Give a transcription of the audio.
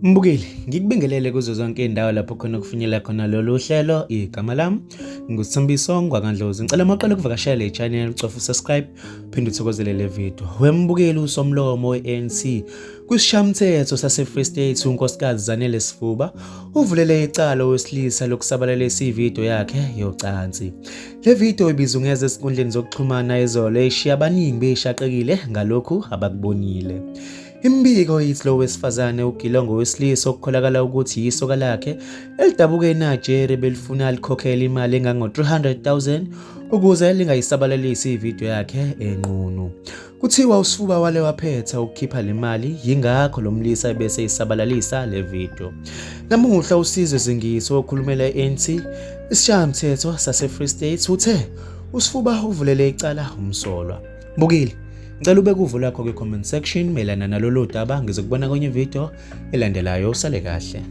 Mbukeli, ngikubingelele kuzo zonke indawo lapho khona kufinyela khona lolu hlelo. Igama lami nguSambiso Ngwakandlozi. Ngicela maqala ukuvakashela le channel, ucofa subscribe, phinde uthokozele le video. Wembukeli usomlomo we-ANC kwisishayamathetho sase-Free State unkosikazi Zanele Sifuba uvulele icala wesilisa lokusabalalisa ividiyo yakhe yocansi. Le video ibizungeza esinkundleni zokuxhumana izolo eshiya abaningi beshaqekile ngalokhu abakubonile. Imbiko ithi lo wesifazane ugilongo wesilisa okukholakala ukuthi yisoka lakhe elidabuka eNigeria belifuna likhokhele imali engango-300,000 ukuze lingayisabalalisi ividiyo yakhe enqunu. Kuthiwa uSifuba wale waphetha ukukhipha le mali, yingakho lo mlisa bese isabalalisa le video. Namuhla uSizwe Zingiso okhulumela i-ANC isishayamthetho sase-Free State uthe uSifuba uvulele icala umsolwa. Mbukeli, ngicela ubeke uvo lakho kwi-comment section melana nalolu daba ngizokubona kwenye video elandelayo. Usale kahle.